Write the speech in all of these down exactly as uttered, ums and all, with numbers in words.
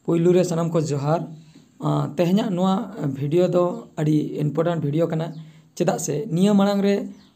ᱯᱩᱭᱞᱩ ᱨᱮ ᱥᱟᱱᱟᱢ ᱠᱚ ᱡᱚᱦᱟᱨ᱾ ᱟᱸ, ᱛᱮᱦᱮᱧᱟᱜ ᱱᱚᱣᱟ ᱵᱷᱤᱰᱤᱭᱳ ᱫᱚ ᱟᱹᱰᱤ ᱤᱢᱯᱚᱨᱴᱮᱱᱴ ᱵᱷᱤᱰᱤᱭᱳ ᱠᱟᱱᱟ᱾ ᱪᱮᱫᱟᱜ ᱥᱮ ᱱᱤᱭᱟᱹ ᱢᱟᱲᱟᱝ ᱨᱮ,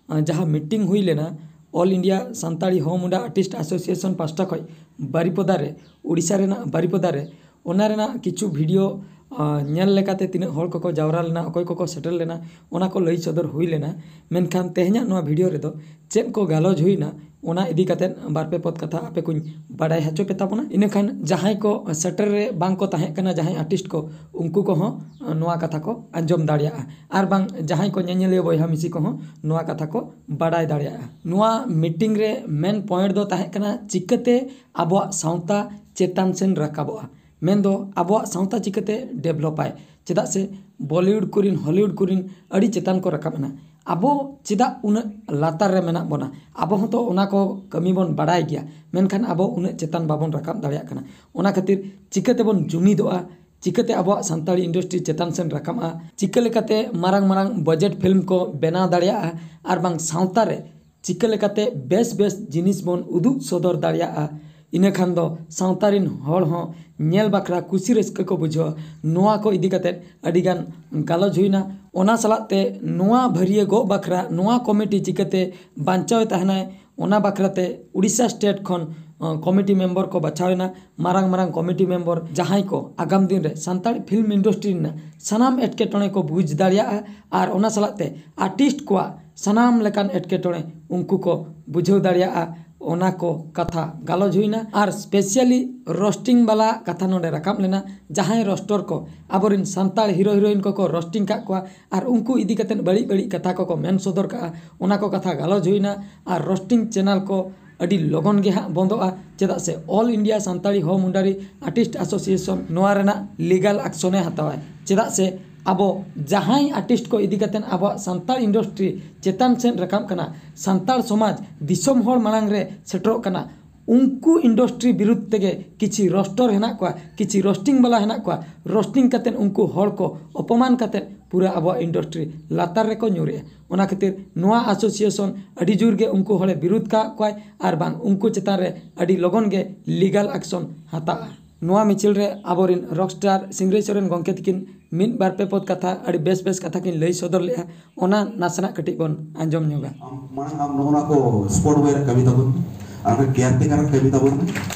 ᱟᱸ, ᱡᱟᱦᱟᱸ ᱢᱤᱴᱤᱝ ᱦᱩᱭ ᱞᱮᱱᱟ, ᱚᱞ ᱤᱱᱰᱤᱭᱟ ᱥᱟᱱᱛᱟᱲᱤ ᱦᱳ ᱢᱩᱱᱰᱟ ᱟᱨᱴᱤᱥᱴ ᱮᱥᱳᱥᱤᱭᱮᱥᱚᱱ ᱯᱟᱥᱴᱟ ᱠᱷᱚᱱ ᱵᱟᱨᱤᱯᱚᱫᱟ ᱨᱮ, ᱳᱰᱤᱥᱟ ᱨᱮᱱᱟᱜ ᱵᱟᱨᱤᱯᱚᱫᱟ ᱨᱮ, ᱚᱱᱟ ᱨᱮᱱᱟᱜ ᱠᱤᱪᱷᱩ ᱵᱷᱤᱰᱤᱭᱳ, ᱟᱸ, ᱧᱮᱞ ᱞᱮᱠᱟᱛᱮ ᱛᱤᱱᱟᱹᱜ ᱦᱚᱲ ᱠᱚᱠᱚ ᱡᱟᱣᱨᱟ ᱞᱮᱱᱟ, ᱚᱠᱚᱭ ᱠᱚᱠᱚ ᱥᱮᱴᱮᱨ ᱞᱮᱱᱟ, ᱚᱱᱟ ᱠᱚ ᱞᱟᱹᱭ ᱥᱚᱫᱚᱨ ᱦᱩᱭ ᱞᱮᱱᱟ᱾ ᱢᱮᱱᱠᱷᱟᱱ ᱛᱮᱦᱮᱧᱟᱜ ᱱᱚᱣᱟ ᱵᱷᱤᱰᱤᱭᱳ ᱨᱮᱫᱚ ᱪᱮᱫ ᱠᱚ ᱜᱟᱞᱚᱪ ᱦᱩᱭᱱᱟ, ᱚᱱᱟ ᱤᱫᱤ ᱠᱟᱛᱮᱫ ᱵᱟᱨ ᱯᱮ ᱯᱚᱫ ᱠᱟᱛᱷᱟ ᱟᱯᱮ ᱠᱚᱧ ᱵᱟᱰᱟᱭ ᱦᱚᱪᱚ ᱯᱮ ᱛᱟᱵᱚᱱᱟ᱾ ᱤᱱᱟᱹᱠᱷᱟᱱ ᱡᱟᱦᱟᱸᱭ ᱠᱚ ᱥᱮᱴᱮᱨ ᱨᱮ ᱵᱟᱝ ᱠᱚ ᱛᱟᱦᱮᱸ ᱠᱟᱱᱟ, ᱡᱟᱦᱟᱸᱭ ᱟᱨᱴᱤᱥᱴ ᱠᱚ, ᱩᱱᱠᱩ ᱠᱚᱦᱚᱸ ᱱᱚᱣᱟ ᱠᱟᱛᱷᱟ ᱠᱚ ᱟᱸᱡᱚᱢ ᱫᱟᱲᱮᱭᱟᱜᱼᱟ, ᱟᱨ ᱵᱟᱝ ᱡᱟᱦᱟᱸᱭ ᱠᱚ ᱧᱮᱧᱮᱞᱤᱭᱟᱹ ᱵᱚᱭᱦᱟ ᱢᱤᱥᱤ ᱠᱚᱦᱚᱸ ᱱᱚᱣᱟ ᱠᱟᱛᱷᱟ ᱠᱚ ᱵᱟᱰᱟᱭ ᱫᱟᱲᱮᱭᱟᱜᱼᱟ᱾ ᱱᱚᱣᱟ ᱢᱤᱴᱤᱝ ᱨᱮ ᱢᱮᱱ ᱯᱚᱭᱮᱱᱴ ᱫᱚ ᱛᱟᱦᱮᱸ ᱠᱟᱱᱟ ᱪᱤᱠᱟᱹᱛᱮ ᱟᱵᱚᱣᱟᱜ ᱥᱟᱶᱛᱟ ᱪᱮᱛᱟᱱ ᱥᱮᱱ ᱨᱟᱠᱟᱵᱚᱜᱼᱟ, ᱢᱮᱱᱫᱚ ᱟᱵᱚᱣᱟᱜ ᱥᱟᱶᱛᱟ ᱪᱤᱠᱟᱹᱛᱮ ᱰᱮᱵᱷᱞᱚᱯᱟᱭ᱾ ᱪᱮᱫᱟᱜ ᱥᱮ ᱵᱚᱞᱤᱣᱩᱰ ᱠᱚᱨᱮᱱ, ᱦᱚᱞᱤᱣᱩᱰ ᱠᱚᱨᱮᱱ ᱟᱹᱰᱤ ᱪᱮᱛᱟᱱ ᱠᱚ ᱨᱟᱠᱟᱵ ᱮᱱᱟ᱾ ᱟᱵᱚ ᱪᱮᱫᱟᱜ ᱩᱱᱟᱹᱜ ᱞᱟᱛᱟᱨ ᱨᱮ ᱢᱮᱱᱟᱜ ᱵᱚᱱᱟ? ᱟᱵᱚ ᱦᱚᱸᱛᱚ ᱚᱱᱟ ᱠᱚ ᱠᱟᱹᱢᱤ ᱵᱚᱱ ᱵᱟᱰᱟᱭ ᱜᱮᱭᱟ, ᱢᱮᱱᱠᱷᱟᱱ ᱟᱵᱚ ᱩᱱᱟᱹᱜ ᱪᱮᱛᱟᱱ ᱵᱟᱵᱚᱱ ᱨᱟᱠᱟᱵ ᱫᱟᱲᱮᱭᱟᱜ ᱠᱟᱱᱟ᱾ ᱚᱱᱟ ᱠᱷᱟᱹᱛᱤᱨ ᱪᱤᱠᱟᱹ ᱛᱮᱵᱚᱱ ᱡᱩᱢᱤᱫᱚᱜᱼᱟ, ᱪᱤᱠᱟᱹᱛᱮ ᱟᱵᱚᱣᱟᱜ ᱥᱟᱱᱛᱟᱲᱤ ᱤᱱᱰᱟᱥᱴᱨᱤ ᱪᱮᱛᱟᱱ ᱥᱮᱱ ᱨᱟᱠᱟᱵᱼᱟ, ᱪᱤᱠᱟᱹ ᱞᱮᱠᱟᱛᱮ ᱢᱟᱨᱟᱝ ᱢᱟᱨᱟᱝ ᱵᱟᱡᱮᱴ ᱯᱷᱤᱞᱢ ᱠᱚ ᱵᱮᱱᱟᱣ ᱫᱟᱲᱮᱭᱟᱜᱼᱟ, ᱟᱨ ᱵᱟᱝ ᱥᱟᱶᱛᱟ ᱨᱮ ᱪᱤᱠᱟᱹ ᱞᱮᱠᱟᱛᱮ ᱵᱮᱥ ᱵᱮᱥ ᱡᱤᱱᱤᱥ ᱵᱚᱱ ᱩᱫᱩᱜ ᱥᱚᱫᱚᱨ ᱫᱟᱲᱮᱭᱟᱜᱼᱟ, ᱤᱱᱟᱹ ᱠᱷᱟᱱ ᱫᱚ ᱥᱟᱶᱛᱟ ᱨᱤᱱ ᱦᱚᱲ ᱦᱚᱸ ᱧᱮᱞ ᱵᱟᱠᱷᱨᱟ ᱠᱩᱥᱤ ᱨᱟᱹᱥᱠᱟᱹ ᱠᱚ ᱵᱩᱡᱷᱟᱹᱣᱟ᱾ ᱱᱚᱣᱟ ᱠᱚ ᱤᱫᱤ ᱠᱟᱛᱮᱫ ᱟᱹᱰᱤᱜᱟᱱ ᱜᱟᱞᱚᱪ ᱦᱩᱭᱱᱟ᱾ ᱚᱱᱟ ᱥᱟᱞᱟᱜ ᱛᱮ ᱱᱚᱣᱟ ᱵᱷᱟᱹᱨᱭᱟᱹ ᱜᱚᱜ ᱵᱟᱠᱷᱨᱟ ᱱᱚᱣᱟ ᱠᱚᱢᱤᱴᱤ ᱪᱤᱠᱟᱹᱛᱮ ᱵᱟᱧᱪᱟᱣ ᱛᱟᱦᱮᱱᱟᱭ, ᱚᱱᱟ ᱵᱟᱠᱷᱨᱟ ᱛᱮ ᱩᱲᱤᱥᱥᱟ ᱥᱴᱮᱴ ᱠᱷᱚᱱ, ᱚ, ᱠᱚᱢᱤᱴᱤ ᱢᱮᱢᱵᱚᱨ ᱠᱚ ᱵᱟᱪᱷᱟᱣ ᱮᱱᱟ᱾ ᱢᱟᱨᱟᱝ ᱢᱟᱨᱟᱝ ᱠᱚᱢᱤᱴᱤ ᱢᱮᱢᱵᱚᱨ, ᱡᱟᱦᱟᱸᱭ ᱠᱚ ᱟᱜᱟᱢ ᱫᱤᱱ ᱨᱮ ᱥᱟᱱᱛᱟᱲᱤ ᱯᱷᱤᱞᱢ ᱤᱱᱰᱟᱥᱴᱨᱤ ᱨᱮᱱᱟᱜ ᱥᱟᱱᱟᱢ ᱮᱴᱠᱮᱴᱚᱬᱮ ᱠᱚ ᱵᱩᱡᱽ ᱫᱟᱲᱮᱭᱟᱜᱼᱟ, ᱟᱨ ᱚᱱᱟ ᱥᱟᱞᱟᱜ ᱛᱮ ᱟᱨᱴᱤᱥᱴ ᱠᱚᱣᱟᱜ ᱥᱟᱱᱟᱢ ᱞᱮᱠᱟᱱ ᱮᱴᱠᱮᱴᱚᱬᱮ ᱩᱱᱠᱩ ᱠᱚ ᱵᱩᱡᱷᱟᱹᱣ ᱫᱟᱲᱮᱭᱟᱜᱼᱟ, ᱚᱱᱟ ᱠᱚ ᱠᱟᱛᱷᱟ ᱜᱟᱞᱚᱪ ᱦᱩᱭᱱᱟ᱾ ᱟᱨ ᱥᱯᱮᱥᱟᱞᱤ ᱨᱳᱥᱴᱤᱝ ᱵᱟᱞᱟ ᱠᱟᱛᱷᱟ ᱱᱚᱰᱮ ᱨᱟᱠᱟᱵ ᱞᱮᱱᱟ᱾ ᱡᱟᱦᱟᱸᱭ ᱨᱳᱥᱴᱚᱨ ᱠᱚ ᱟᱵᱚᱨᱮᱱ ᱥᱟᱱᱛᱟᱲ ᱦᱤᱨᱳ ᱦᱤᱨᱳᱭᱤᱱ ᱠᱚᱠᱚ ᱨᱳᱥᱴᱤᱝ ᱠᱟᱜ ᱠᱚᱣᱟ, ᱟᱨ ᱩᱱᱠᱩ ᱤᱫᱤ ᱠᱟᱛᱮᱫ ᱵᱟᱹᱲᱤᱡ ᱵᱟᱹᱲᱤᱡ ᱠᱟᱛᱷᱟ ᱠᱚᱠᱚ ᱢᱮᱱ ᱥᱚᱫᱚᱨ ᱠᱟᱜᱼᱟ, ᱚᱱᱟ ᱠᱚ ᱠᱟᱛᱷᱟ ᱜᱟᱞᱚᱪ ᱦᱩᱭᱱᱟ᱾ ᱟᱨ ᱨᱳᱥᱴᱤᱝ ᱪᱮᱱᱮᱞ ᱠᱚ ᱟᱹᱰᱤ ᱞᱚᱜᱚᱱ ᱜᱮ ᱦᱟᱸᱜ ᱵᱚᱱᱫᱚᱜᱼᱟ, ᱪᱮᱫᱟᱜ ᱥᱮ ᱚᱞ ᱤᱱᱰᱤᱭᱟ ᱥᱟᱱᱛᱟᱲᱤ ᱦᱳ ᱢᱩᱱᱰᱟᱨᱤ ᱟᱨᱴᱤᱥᱴ ᱮᱥᱳᱥᱤᱭᱮᱥᱚᱱ ᱱᱚᱣᱟ ᱨᱮᱱᱟᱜ ᱞᱤᱜᱟᱞ ᱮᱠᱥᱚᱱᱮ ᱦᱟᱛᱟᱣᱟᱭ᱾ ᱪᱮᱫᱟᱜ ᱥᱮ ᱟᱵᱚ ᱡᱟᱦᱟᱸᱭ ᱟᱨᱴᱤᱥᱴ ᱠᱚ ᱤᱫᱤ ᱠᱟᱛᱮᱫ ᱟᱵᱚᱣᱟᱜ ᱥᱟᱱᱛᱟᱲ ᱤᱱᱰᱟᱥᱴᱨᱤ ᱪᱮᱛᱟᱱ ᱥᱮᱫ ᱨᱟᱠᱟᱵ ᱠᱟᱱᱟ, ᱥᱟᱱᱛᱟᱲ ᱥᱚᱢᱟᱡᱽ ᱫᱤᱥᱚᱢ ᱦᱚᱲ ᱢᱟᱲᱟᱝ ᱨᱮ ᱥᱮᱴᱮᱨᱚᱜ ᱠᱟᱱᱟ, ᱩᱱᱠᱩ ᱤᱱᱰᱟᱥᱴᱨᱤ ᱵᱤᱨᱩᱫᱷ ᱛᱮᱜᱮ ᱠᱤᱪᱷᱤ ᱨᱳᱥᱴᱚᱨ ᱦᱮᱱᱟᱜ ᱠᱚᱣᱟ, ᱠᱤᱪᱷᱤ ᱨᱳᱥᱴᱤᱝ ᱵᱟᱞᱟ ᱦᱮᱱᱟᱜ ᱠᱚᱣᱟ, ᱨᱳᱥᱴᱤᱝ ᱠᱟᱛᱮᱫ ᱩᱱᱠᱩ ᱦᱚᱲ ᱠᱚ ᱚᱯᱚᱢᱟᱱ ᱠᱟᱛᱮᱫ ᱯᱩᱨᱟᱹ ᱟᱵᱚᱣᱟᱜ ᱤᱱᱰᱟᱥᱴᱨᱤ ᱞᱟᱛᱟᱨ ᱨᱮᱠᱚ ᱧᱩᱨᱮᱜᱼᱟ᱾ ᱚᱱᱟ ᱠᱷᱟᱹᱛᱤᱨ ᱱᱚᱣᱟ ᱮᱥᱳᱥᱤᱭᱮᱥᱚᱱ ᱟᱹᱰᱤ ᱡᱳᱨ ᱜᱮ ᱩᱱᱠᱩ ᱦᱚᱲᱮ ᱵᱤᱨᱩᱫᱷ ᱠᱟᱜ ᱠᱚᱣᱟᱭ, ᱟᱨ ᱵᱟᱝ ᱩᱱᱠᱩ ᱪᱮᱛᱟᱱ ᱨᱮ ᱟᱹᱰᱤ ᱞᱚᱜᱚᱱ ᱜᱮ ᱞᱤᱜᱟᱞ ᱮᱠᱥᱚᱱ ᱦᱟᱛᱟᱜᱼᱟ᱾ ᱱᱚᱣᱟ ᱢᱤᱪᱷᱤᱞ ᱨᱮ ᱟᱵᱚᱨᱮᱱ ᱨᱚᱠᱥᱴᱟᱨ ᱥᱤᱝᱨᱟᱹᱭ ᱥᱚᱨᱮᱱ ᱜᱚᱢᱠᱮ ᱛᱟᱹᱠᱤᱱ ᱢᱤᱫ ᱵᱟᱨ ᱯᱮ ᱯᱚᱫ ᱠᱟᱛᱷᱟ, ᱟᱹᱰᱤ ᱵᱮᱥ ᱵᱮᱥ ᱠᱟᱛᱷᱟ ᱠᱤᱱ ᱞᱟᱹᱭ ᱥᱚᱫᱚᱨ ᱞᱮᱫᱼᱟ, ᱚᱱᱟ ᱱᱟᱥᱮᱱᱟᱜ ᱠᱟᱹᱴᱤᱡ ᱵᱚᱱ ᱟᱸᱡᱚᱢ ᱧᱚᱜᱟ᱾ ᱟᱢ ᱢᱟᱲᱟᱝ ᱟᱢ ᱱᱚᱜᱼᱚ ᱱᱚᱣᱟ ᱠᱚ ᱥᱯᱚᱴ ᱵᱚᱭ ᱨᱮ ᱠᱟᱹᱢᱤ ᱛᱟᱵᱚᱱ ᱢᱮ, ᱟᱨ ᱚᱱᱟ ᱠᱮᱭᱟᱨ ᱴᱮᱠᱟᱨ ᱨᱮ ᱠᱟᱹᱢᱤ ᱛᱟᱵᱚᱱ ᱢᱮ,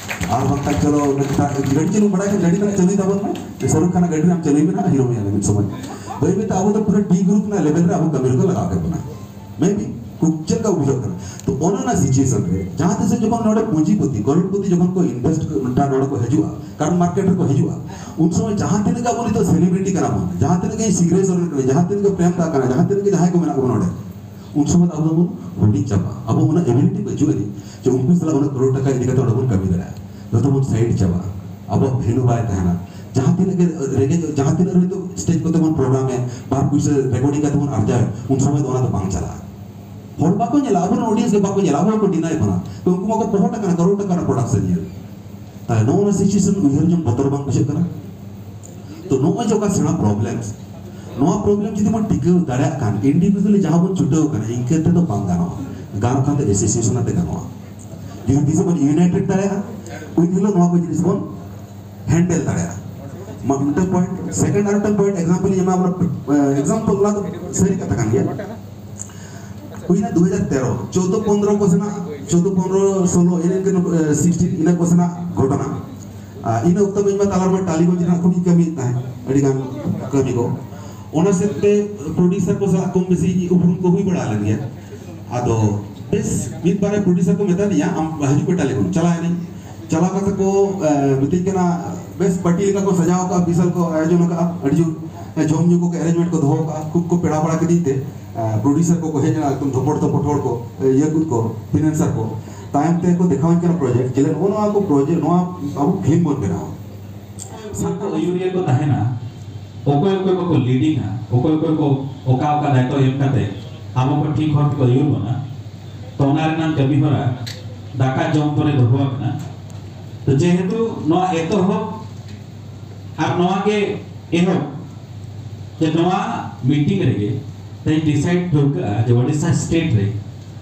ᱟᱨ ᱵᱟᱝᱠᱷᱟᱱ ᱪᱚᱞᱚ ᱚᱱᱟ ᱜᱟᱹᱰᱤ ᱪᱟᱹᱞᱩ ᱵᱟᱲᱟᱭ ᱠᱷᱟᱱ ᱜᱟᱹᱰᱤ ᱛᱟᱱᱟᱜ ᱪᱟᱹᱞᱩᱭ ᱛᱟᱵᱚᱱ ᱢᱮ, ᱥᱟᱹᱨᱩ ᱠᱷᱟᱱ ᱜᱟᱹᱰᱤ ᱨᱮ ᱟᱢ ᱪᱟᱹᱞᱩᱭ ᱢᱮ ᱱᱟᱜ, ᱦᱤᱨᱳ ᱢᱮᱭᱟ ᱞᱮ ᱢᱤᱫ ᱥᱚᱢᱚᱭ᱾ ᱵᱟᱹᱭ ᱵᱟᱹᱭ ᱛᱮ ᱟᱵᱚ ᱫᱚ ᱯᱩᱨᱟᱹ ᱰᱤ ᱜᱨᱩᱯ ᱨᱮᱱᱟᱜ ᱞᱮᱵᱮᱞ ᱨᱮ ᱟᱵᱚ ᱠᱟᱹᱢᱤ ᱨᱮᱠᱚ ᱞᱟᱜᱟᱣ ᱠᱮᱫ ᱵᱚᱱᱟ᱾ ᱢᱮ ᱵᱤ ᱠᱩ-, ᱪᱮᱫ ᱞᱮᱠᱟ ᱵᱩᱡᱷᱟᱹᱜ ᱠᱟᱱᱟ? ᱛᱚ ᱚᱱᱮ ᱚᱱᱟ ᱥᱤᱪᱩᱭᱮᱥᱚᱱ ᱨᱮ ᱡᱟᱦᱟᱸ ᱛᱤᱥ ᱡᱚᱠᱷᱚᱱ ᱱᱚᱰᱮ ᱯᱩᱸᱡᱤᱯᱚᱛᱤ, ᱠᱨᱳᱲᱯᱚᱛᱤ ᱡᱚᱠᱷᱚᱱ ᱠᱚ ᱤᱱᱵᱷᱮᱥᱴ ᱱᱚᱰᱮ ᱠᱚ ᱦᱤᱡᱩᱜᱼᱟ, ᱠᱟᱨᱚᱱ ᱢᱟᱨᱠᱮᱴ ᱨᱮᱠᱚ ᱦᱤᱡᱩᱜᱼᱟ, ᱩᱱ ᱥᱚᱢᱚᱭ ᱡᱟᱦᱟᱸ ᱛᱤᱱᱟᱹᱜ ᱜᱮ ᱟᱵᱚ ᱱᱤᱛᱚᱜ ᱥᱮᱞᱤᱵᱨᱤᱴᱤ ᱠᱟᱱᱟ ᱵᱚᱱ, ᱡᱟᱦᱟᱸ ᱛᱤᱱᱟᱹᱜ ᱜᱮ ᱥᱤᱝᱨᱟᱹᱭ ᱥᱚᱨᱮᱱ ᱠᱟᱱᱟ, ᱡᱟᱦᱟᱸ ᱛᱤᱱᱟᱹᱜ ᱜᱮ ᱡᱟᱦᱟᱸᱭ ᱠᱚ ᱢᱮᱱᱟᱜ ᱠᱚᱣᱟ ᱱᱚᱰᱮ, ᱩᱱ ᱥᱚᱢᱚᱭ ᱫᱚ ᱟᱵᱚ ᱫᱚᱵᱚᱱ ᱦᱩᱰᱤᱧ ᱪᱟᱵᱟᱜᱼᱟ᱾ ᱟᱵᱚ ᱩᱱᱟᱹᱜ ᱮᱵᱤᱞᱤᱴᱤ ᱵᱟᱹᱪᱩᱜ ᱟᱹᱱᱤᱡ ᱡᱮ ᱩᱱᱠᱩ ᱥᱟᱞᱟᱜ ᱩᱱᱟᱹᱜ ᱠᱨᱳᱲ ᱴᱟᱠᱟ ᱤᱫᱤ ᱠᱟᱛᱮ ᱚᱸᱰᱮ ᱵᱚᱱ ᱠᱟᱹᱢᱤ ᱫᱟᱲᱮᱭᱟᱜᱼᱟ᱾ ᱡᱚᱛᱚ ᱵᱚᱱ ᱥᱟᱭᱤᱰ ᱪᱟᱵᱟᱜᱼᱟ᱾ ᱟᱵᱚᱣᱟᱜ ᱵᱷᱮᱞᱩ ᱵᱟᱭ ᱛᱟᱦᱮᱱᱟ᱾ ᱡᱟᱦᱟᱸ ᱛᱤᱱᱟᱹᱜ ᱜᱮ ᱨᱮᱸᱜᱮᱡ, ᱡᱟᱦᱟᱸ ᱛᱤᱱᱟᱹᱜ ᱨᱮ ᱱᱤᱛᱚᱜ ᱥᱴᱮᱡ ᱠᱚᱛᱮ ᱵᱚᱱ ᱯᱨᱳᱜᱨᱟᱢ ᱮᱫ, ᱵᱟᱨ ᱯᱩᱭᱥᱟᱹ ᱨᱮᱠᱚᱨᱰᱤᱝ ᱠᱟᱛᱮ ᱵᱚᱱ ᱟᱨᱡᱟᱣ ᱮᱫ, ᱩᱱ ᱥᱚᱢᱚᱭ ᱫᱚ ᱚᱱᱟ ᱫᱚ ᱵᱟᱝ ᱪᱟᱞᱟᱜᱼᱟ᱾ ᱦᱚᱲ ᱵᱟᱠᱚ ᱧᱮᱞᱟ, ᱟᱵᱚᱨᱮᱱ ᱚᱰᱤᱭᱮᱱᱥ ᱜᱮ ᱵᱟᱠᱚ ᱧᱮᱞᱟ, ᱟᱵᱚ ᱦᱚᱸᱠᱚ ᱰᱤᱱᱟᱭ ᱵᱚᱱᱟ᱾ ᱛᱚ ᱩᱱᱠᱩ ᱢᱟᱠᱚ ᱯᱚᱦᱚᱴ ᱟᱠᱟᱱᱟ ᱠᱟᱨᱳᱲ ᱴᱟᱠᱟ ᱨᱮᱱᱟᱜ ᱯᱨᱚᱰᱟᱠᱥᱚᱱ ᱧᱮᱞ᱾ ᱛᱟᱦᱞᱮ ᱱᱚᱜᱼᱚ ᱱᱚᱣᱟ ᱥᱤᱪᱩᱭᱮᱥᱚᱱ ᱩᱭᱦᱟᱹᱨ ᱡᱚᱝ ᱵᱚᱛᱚᱨ ᱵᱟᱝ ᱵᱩᱡᱷᱟᱹᱜ ᱠᱟᱱᱟ? ᱛᱚ ᱱᱚᱜᱼᱚᱭ ᱡᱮ ᱚᱠᱟ ᱥᱮᱬᱟ ᱯᱨᱚᱵᱞᱮᱢ, ᱱᱚᱣᱟ ᱯᱨᱚᱵᱞᱮᱢ ᱡᱩᱫᱤ ᱵᱚᱱ ᱴᱤᱠᱟᱹᱣ ᱫᱟᱲᱮᱭᱟᱜ ᱠᱷᱟᱱ, ᱤᱱᱰᱤᱵᱷᱤᱡᱩᱣᱟᱞᱤ ᱡᱟᱦᱟᱸ ᱵᱚᱱ ᱪᱷᱩᱴᱟᱹᱣ ᱠᱟᱱᱟ, ᱤᱱᱠᱟᱹ ᱛᱮᱫᱚ ᱵᱟᱝ ᱜᱟᱱᱚᱜᱼᱟ᱾ ᱜᱟᱱᱚᱜ ᱠᱷᱟᱱ ᱫᱚ ᱮᱥᱳᱥᱤᱭᱮᱥᱚᱱ ᱟᱛᱮ ᱜᱟᱱᱚᱜᱼᱟ᱾ ᱡᱩᱫᱤ ᱛᱤᱥ ᱵᱚᱱ ᱤᱭᱩᱱᱟᱭᱴᱮᱰ ᱫᱟᱲᱮᱭᱟᱜᱼᱟ, ᱩᱱ ᱦᱤᱞᱳᱜ ᱱᱚᱣᱟ ᱠᱚ ᱡᱤᱱᱤᱥ ᱵᱚᱱ ᱦᱮᱱᱰᱮᱞ ᱫᱟᱲᱮᱭᱟᱜᱼᱟ᱾ ᱢᱟ, ᱢᱤᱫᱴᱟᱝ ᱯᱚᱭᱮᱱᱴ, ᱥᱮᱠᱮᱱᱰ ᱟᱨ ᱢᱤᱫᱴᱟᱝ ᱯᱚᱭᱮᱱᱴ ᱮᱠᱥᱟᱢᱯᱚᱞ ᱤᱧ ᱮᱢᱟ ᱵᱚᱱᱟ, ᱮᱠᱥᱟᱢᱯᱚᱞ ᱚᱱᱟ ᱫᱚ ᱥᱟᱹᱨᱤ ᱠᱟᱛᱷᱟ ᱠᱟᱱ ᱜᱮᱭᱟ᱾ ᱦᱩᱭᱱᱟ ᱫᱩ ᱦᱟᱡᱟᱨ ᱛᱮᱨᱚ, ᱪᱳᱫᱽᱫᱳ ᱯᱚᱱᱫᱽᱨᱚ ᱠᱚ ᱥᱮᱱᱟᱜ, ᱪᱳᱫᱽᱫᱳ ᱯᱚᱱᱫᱽᱨᱚ ᱥᱳᱞᱳ ᱤᱱᱟᱹ ᱤᱱᱟᱹ ᱠᱚ ᱥᱮᱱᱟᱜ ᱜᱷᱚᱴᱚᱱᱟ᱾ ᱟᱨ ᱤᱱᱟᱹ ᱚᱠᱛᱚ ᱤᱧ ᱢᱟ ᱛᱟᱞᱟ ᱨᱮᱢᱟ ᱴᱟᱞᱤᱜᱚᱸᱡᱽ ᱨᱮᱱᱟᱜ ᱠᱷᱩᱵ ᱤᱧ ᱠᱟᱹᱢᱤᱭᱮᱫ ᱛᱟᱦᱮᱸᱫ, ᱟᱹᱰᱤ ᱜᱟᱱ ᱠᱟᱹᱢᱤ ᱠᱚ᱾ ᱚᱱᱟ ᱥᱮᱫ ᱛᱮ ᱯᱨᱚᱰᱭᱩᱥᱟᱨ ᱠᱚ ᱥᱟᱞᱟᱜ ᱠᱚᱢ ᱵᱮᱥᱤ ᱩᱯᱨᱩᱢ ᱠᱚ ᱦᱩᱭ ᱵᱟᱲᱟ ᱞᱮᱱ ᱜᱮᱭᱟ᱾ ᱟᱫᱚ ᱵᱮᱥ ᱢᱤᱫ ᱵᱟᱨ ᱯᱨᱚᱰᱭᱩᱥᱟᱨ ᱠᱚ ᱢᱮᱛᱟ ᱫᱤᱧᱟ, "ᱟᱢ ᱦᱤᱡᱩᱜ ᱯᱮ ᱴᱟᱞᱤᱜᱚᱸᱡᱽ", ᱪᱟᱞᱟᱣ ᱮᱱᱟᱹᱧ᱾ ᱪᱟᱞᱟᱣ ᱠᱟᱛᱮ ᱠᱚ, ᱮ, ᱢᱤᱛᱟᱹᱧ ᱠᱟᱱᱟ, ᱵᱮᱥ ᱯᱟᱨᱴᱤ ᱞᱮᱠᱟ ᱠᱚ ᱥᱟᱡᱟᱣ ᱟᱠᱟᱫᱼᱟ, ᱵᱤᱥᱟᱞ ᱠᱚ ᱟᱭᱳᱡᱚᱱ ᱟᱠᱟᱫᱼᱟ, ᱟᱹᱰᱤ ᱡᱳᱨ, ᱮ, ᱡᱚᱢ ᱧᱩ ᱠᱚ ᱟᱨᱮᱧᱡᱽᱢᱮᱱᱴ ᱠᱚ ᱫᱚᱦᱚ ᱟᱠᱟᱫᱼᱟ᱾ ᱠᱷᱩᱵ ᱠᱚ ᱯᱮᱲᱟ ᱵᱟᱲᱟ ᱠᱤᱫᱤᱧ ᱛᱮ, ᱮ, ᱯᱨᱚᱰᱭᱩᱥᱟᱨ ᱠᱚᱠᱚ ᱦᱮᱡ ᱮᱱᱟ, ᱮᱠᱫᱚᱢ ᱫᱷᱚᱯᱚᱴ ᱫᱷᱚᱯᱚᱴ ᱦᱚᱲ ᱠᱚ, ᱮ, ᱤᱭᱟᱹ ᱠᱚ, ᱯᱷᱤᱱᱮᱱᱥᱟᱨ ᱠᱚ᱾ ᱛᱟᱭᱚᱢ ᱛᱮ ᱠᱚ ᱫᱮᱠᱷᱟᱣᱟᱹᱧ ᱠᱟᱱᱟ ᱯᱨᱚᱡᱮᱠᱴ, ᱡᱮ ᱱᱚᱜᱼᱚ ᱱᱚᱣᱟ ᱠᱚ ᱯᱨᱚᱡᱮᱠᱴ, ᱱᱚᱣᱟ ᱟᱵᱚ ᱯᱷᱤᱞᱢ ᱵᱚᱱ ᱵᱮᱱᱟᱣᱟ᱾ ᱥᱟᱱᱛᱟᱲ ᱟᱹᱭᱩᱨᱤᱭᱟᱹ ᱠᱚ ᱛᱟᱦᱮᱱᱟ, ᱚᱠᱚᱭ ᱚᱠᱚᱭ ᱠᱚᱠᱚ ᱞᱤᱰᱤᱝᱟ, ᱚᱠᱚᱭ ᱚᱠᱚᱭ ᱠᱚ ᱚᱠᱟ ᱚᱠᱟ ᱫᱟᱭᱤᱛᱛᱚ ᱮᱢ ᱠᱟᱛᱮ ᱟᱵᱚ ᱠᱚ ᱴᱷᱤᱠ ᱦᱚᱨ ᱛᱮᱠᱚ ᱟᱹᱭᱩᱨ ᱵᱚᱱᱟ, ᱛᱚ ᱚᱱᱟ ᱨᱮᱱᱟᱜ ᱠᱟᱹᱢᱤ ᱦᱚᱨᱟ ᱫᱟᱠᱟ ᱡᱚᱢ ᱯᱚᱨᱮ ᱫᱚᱦᱚ ᱟᱠᱟᱱᱟ᱾ ᱛᱚ ᱡᱮᱦᱮᱛᱩ ᱱᱚᱣᱟ ᱮᱛᱚᱦᱚᱵ ᱟᱨ ᱱᱚᱣᱟ ᱜᱮ ᱮᱦᱚᱵ, ᱡᱮ ᱱᱚᱣᱟ ᱢᱤᱴᱤᱝ ᱨᱮᱜᱮ ᱛᱮᱦᱮᱧ ᱰᱤᱥᱟᱭᱤᱰ ᱴᱷᱟᱹᱣᱠᱟᱹᱜᱼᱟ ᱡᱮ ᱳᱰᱤᱥᱟ ᱥᱴᱮᱴ ᱨᱮ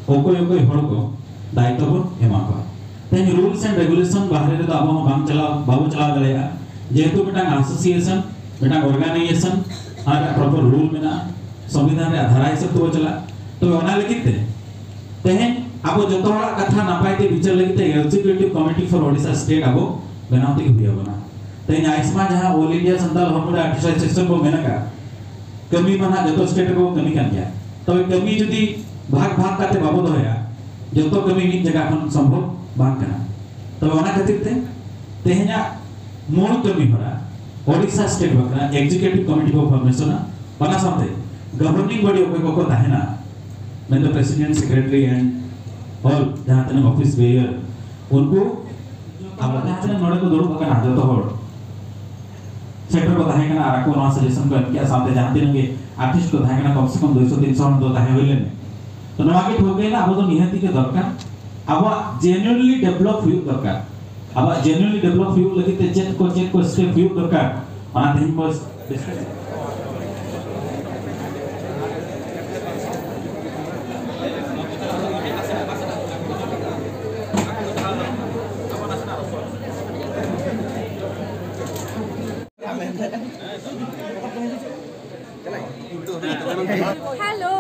ᱚᱠᱚᱭ ᱚᱠᱚᱭ ᱦᱚᱲ ᱠᱚ ᱫᱟᱭᱤᱛᱛᱚ ᱵᱚᱱ ᱮᱢᱟ ᱠᱚᱣᱟ᱾ ᱛᱮᱦᱮᱧ rules and regulation ᱵᱟᱦᱨᱮ ᱨᱮᱫᱚ ᱟᱵᱚ ᱦᱚᱸ ᱵᱟᱝ ᱪᱟᱞᱟᱣ, ᱵᱟᱵᱚ ᱪᱟᱞᱟᱣ ᱫᱟᱲᱮᱭᱟᱜᱼᱟ᱾ ᱡᱮᱦᱮᱛᱩ ᱢᱤᱫᱴᱟᱝ association, ᱢᱤᱫᱴᱟᱝ organization ᱟᱨ proper rule ᱢᱮᱱᱟᱜᱼᱟ, ᱥᱚᱝᱵᱤᱫᱷᱟᱱ ᱨᱮᱭᱟᱜ ᱫᱷᱟᱨᱟ ᱦᱤᱥᱟᱹᱵ ᱛᱮᱵᱚ ᱪᱟᱞᱟᱜᱼᱟ᱾ ᱛᱚ, ᱚᱱᱟ ᱞᱟᱹᱜᱤᱫ ᱛᱮ ᱛᱮᱦᱮᱧ ᱟᱵᱚ ᱡᱚᱛᱚ ᱦᱚᱲᱟᱜ ᱠᱟᱛᱷᱟ ᱱᱟᱯᱟᱭ ᱛᱮ ᱵᱤᱪᱟᱹᱨ ᱞᱟᱹᱜᱤᱫ ᱛᱮ Executive Committee for Odisha State ᱟᱵᱚ ᱵᱮᱱᱟᱣ ᱛᱮᱜᱮ ᱦᱩᱭ ᱟᱵᱚᱱᱟ᱾ ᱛᱮᱦᱮᱧ ᱟᱭᱥᱢᱟ ᱡᱟᱦᱟᱸ All India ᱥᱟᱱᱛᱟᱲ ᱦᱚᱲᱢᱚ ᱟᱨᱴᱤᱥᱴ ᱟᱥᱳᱥᱤᱭᱮᱥᱚᱱ ᱵᱚ ᱢᱮᱱ ᱟᱠᱟᱫ, ᱠᱟᱹᱢᱤ ᱢᱟ ᱱᱟᱦᱟᱜ ᱡᱚᱛᱚ ᱥᱴᱮᱴ ᱨᱮᱠᱚ ᱠᱟᱹᱢᱤ ᱠᱟᱱ ᱜᱮᱭᱟ᱾ ᱛᱚᱵᱮ ᱠᱟᱹᱢᱤ ᱡᱩᱫᱤ ᱵᱷᱟᱜᱽ ᱵᱷᱟᱜᱽ ᱠᱟᱛᱮ ᱵᱟᱵᱚ ᱫᱚᱦᱚᱭᱟ, ᱡᱚᱛᱚ ᱠᱟᱹᱢᱤ ᱢᱤᱫ ᱡᱟᱭᱜᱟ ᱠᱷᱚᱱ ᱥᱚᱢᱵᱷᱚᱵ ᱵᱟᱝ ᱠᱟᱱᱟ᱾ ᱛᱚᱵᱮ ᱚᱱᱟ ᱠᱷᱟᱹᱛᱤᱨ ᱛᱮ ᱛᱮᱦᱮᱧᱟᱜ ᱢᱩᱞ ᱠᱟᱹᱢᱤ ᱦᱚᱨᱟ ᱳᱰᱤᱥᱟ ᱥᱴᱮᱴ ᱵᱟᱠᱷᱨᱟ ᱮᱠᱡᱤᱠᱤᱭᱩᱴᱤᱵᱷ ᱠᱚᱢᱤᱴᱤ ᱵᱚ ᱯᱷᱚᱨᱢᱮᱥᱚᱱᱟ, ᱚᱱᱟ ᱥᱟᱶᱛᱮ ᱜᱚᱵᱷᱚᱨᱱᱤᱝ ᱵᱚᱰᱤ ᱚᱠᱚᱭ ᱠᱚᱠᱚ ᱛᱟᱦᱮᱱᱟ, ᱢᱮᱱᱫᱚ president, secretary and all ᱡᱟᱦᱟᱸ ᱛᱤᱱᱟᱹᱜ office bearer, ᱩᱱᱠᱩ ᱟᱵᱚ ᱡᱟᱦᱟᱸ ᱛᱤᱱᱟᱹᱜ ᱱᱚᱰᱮ ᱠᱚ ᱫᱩᱲᱩᱵ ᱟᱠᱟᱱᱟ ᱡᱚᱛᱚ ᱦᱚᱲ, ᱥᱮᱴᱮᱨ ᱠᱚ ᱛᱟᱦᱮᱸ ᱠᱟᱱᱟ ᱟᱨ ᱟᱠᱚ ᱱᱚᱣᱟ ᱥᱟᱡᱮᱥᱚᱱ ᱠᱚ ᱮᱢ ᱠᱮᱜᱼᱟ, ᱥᱟᱶᱛᱮ ᱡᱟᱦᱟᱸ ᱛᱤᱱᱟᱹᱜ ᱜᱮ ᱟᱨᱴᱤᱥᱴ ᱠᱚ ᱛᱟᱦᱮᱸ ᱠᱟᱱᱟ, ᱠᱚᱢ ᱥᱮ ᱠᱚᱢ ᱫᱩᱭᱥᱚ ᱛᱤᱱᱥᱚ ᱦᱚᱲ ᱫᱚ ᱛᱟᱦᱮᱸ ᱦᱩᱭ ᱞᱮᱱᱟ᱾ ᱛᱚ ᱱᱚᱣᱟ ᱜᱮ ᱴᱷᱟᱹᱣᱠᱟᱹᱭᱮᱱᱟ, ᱟᱵᱚ ᱫᱚ ᱱᱤᱦᱟᱹᱛᱤ ᱜᱮ ᱫᱚᱨᱠᱟᱨ ᱟᱵᱚᱣᱟᱜ genuinely develop ᱦᱩᱭᱩᱜ ᱫᱚᱨᱠᱟᱨ᱾ ᱟᱵᱚᱣᱟᱜ genuinely develop ᱦᱩᱭᱩᱜ ᱞᱟᱹᱜᱤᱫ ᱛᱮ ᱪᱮᱫ ᱠᱚ, ᱪᱮᱫ ᱠᱚ step ᱦᱩᱭᱩᱜ ᱫᱚᱨᱠᱟᱨ, ᱚᱱᱟ ᱛᱮᱦᱮᱧ ᱵᱚ discuss᱾ Hello.